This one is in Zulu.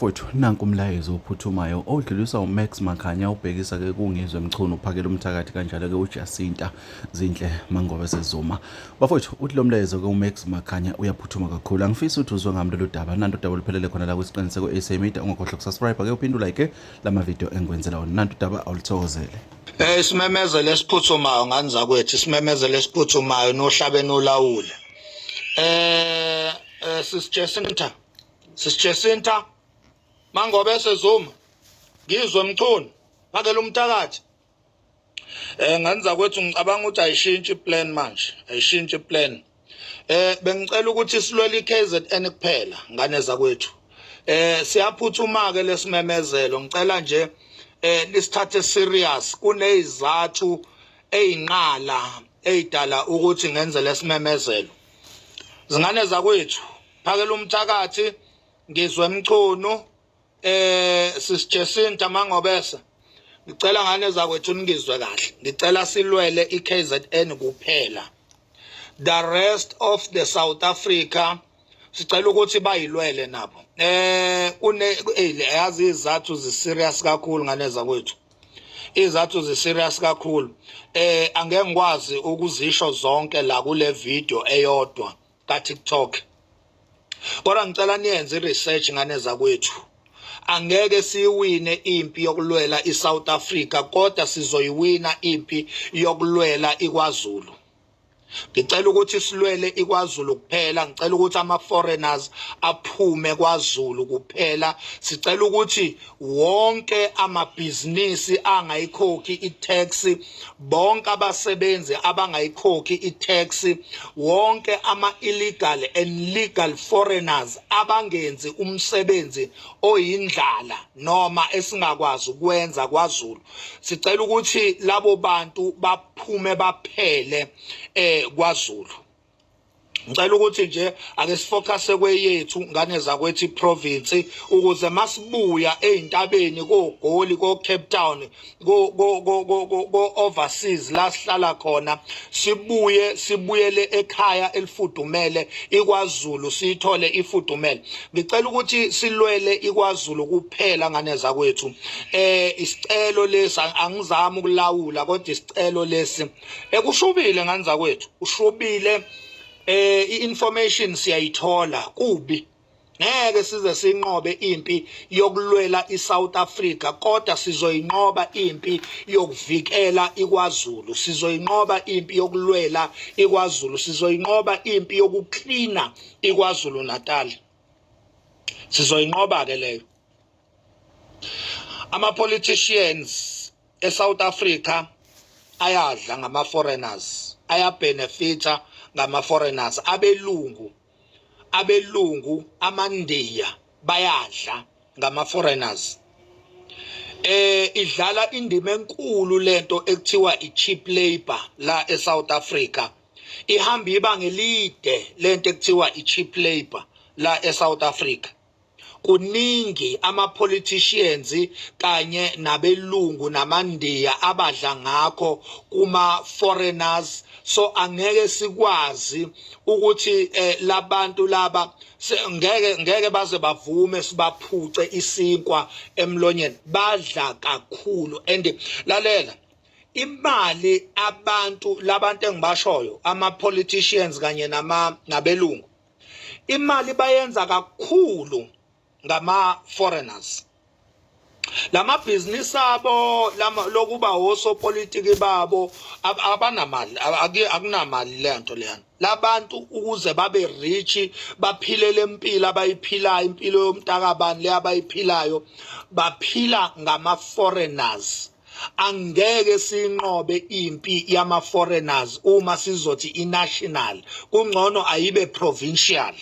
Mfowethu, nanku umlayezo ophuthumayo odluliswa uMax Makhanya ubhekisa-ke kuNgizwe Mchunu uphakela umthakathi kanjalo-ke uJacinta Zinhle Mangobese Zuma. Bafowethu, uthi lo mlayezo-ke uMax Makhanya uyaphuthuma kakhulu. Angifisi ukuthi uzwe ngami lolu daba. Nantu udaba oluphelele khona la kwisiqiniseko SA Media. Ungakhohlwa ukusubscribe ke uphinde ulike lama video engikwenzela wona. Nantu udaba awulithokozele. Isimemezelo esiphuthumayo ngani zakwethu, isimemezelo esiphuthumayo nohlabe nolawule. Sis Jacinta, Sis Jacinta Mangobese Zuma, ngizwe Mchunu, phakela umthakathi. Ngani zakwethu ngicabanga ukuthi ayishintshi plan manje, ayishintshi plan. Bengicela ukuthi silwele iKZN kuphela ngane zakwethu. Siyaphuthuma ke lesimemezelo, ngicela nje lisithathe serious kunezizathu ezinqala ezidala ukuthi ngenze lesimemezelo. Zingane zakwethu, phakela umthakathi ngizwe Mchunu sis Jacinta Mangobese. Ngicela ngane zakwethu ningizwe kahle. Ngicela silwele iKZN kuphela. The rest of the South Africa sicela ukuthi bayilwele nabo. Kune yazi izathu zi serious kakhulu ngane zakwethu. Izathu zi serious kakhulu. Angeke ngikwazi ukuzisho zonke la kule video eyodwa ka TikTok. Kodwa ngicela niyenze i-research ngane zakwethu. Angeke siyiwine impi yokulwela iSouth Africa kodwa sizoyiwina impi yokulwela iKwaZulu. Ngicela ukuthi silwele iKwaZulu kuphela, ngicela ukuthi ama-foreigners aphume KwaZulu kuphela. Sicela ukuthi wonke amabhizinisi angayikhokhi i-tax, bonke abasebenzi abangayikhokhi i-tax, wonke ama-illegal and legal foreigners abangenzi umsebenzi oyindlala noma esingakwazi ukwenza KwaZulu. Sicela ukuthi labo bantu baphume baphele KwaZulu. Ngicela ukuthi nje ake sifocuse kweyethu ngane zakwethu iprovince ukuze masibuya ezintabeni koGoli ko Cape Town ko ko ko ko overseas la sihlala khona sibuye sibuyele ekhaya elifudumele iKwaZulu siyithole ifudumele. Ngicela ukuthi silwele iKwaZulu kuphela ngane zakwethu. Isicelo lesi angizami ukulawula kodwa isicelo lesi ekushubile ngane zakwethu, ushubile. I-information siyayithola kubi. Ngeke size sinqobe impi yokulwela iSouth Africa kodwa sizoyinqoba impi yokuvikela iKwaZulu, sizoyinqoba impi yokulwela iKwaZulu, sizoyinqoba impi yokuklina iKwaZulu Natal. Sizoyinqoba ke leyo. Ama politicians eSouth Africa ayadla ngama foreigners, ayabenefita ngama foreigners. Abelungu, abelungu amandiya bayadla ngama foreigners. Idlala indima enkulu lento ekuthiwa i-cheap labor la eSouth Africa. Ihamba ibanga elide lento ekuthiwa i-cheap labor la eSouth Africa. Kuningi ama politicians kanye nabelungu namandiya abadla ngakho kuma foreigners, so angeke sikwazi ukuthi labantu laba ngeke baze bavume sibaphuce isinkwa emlonyeni. Badla kakhulu and lalela imali abantu labantu engibashoyo ama politicians kanye nama nabelungu, imali bayenza kakhulu ngama foreigners. Lamabhizinisi abo lokuba osopolitiki babo abanamali, akunamali lento leyana. Labantu ukuze babe rich baphile lempilo abayiphilayo, impilo yomntakabani le abayiphilayo, baphila ngama foreigners. Angeke sinqobe impi yama foreigners uma sizothi i-national, kungcono ayibe provincial.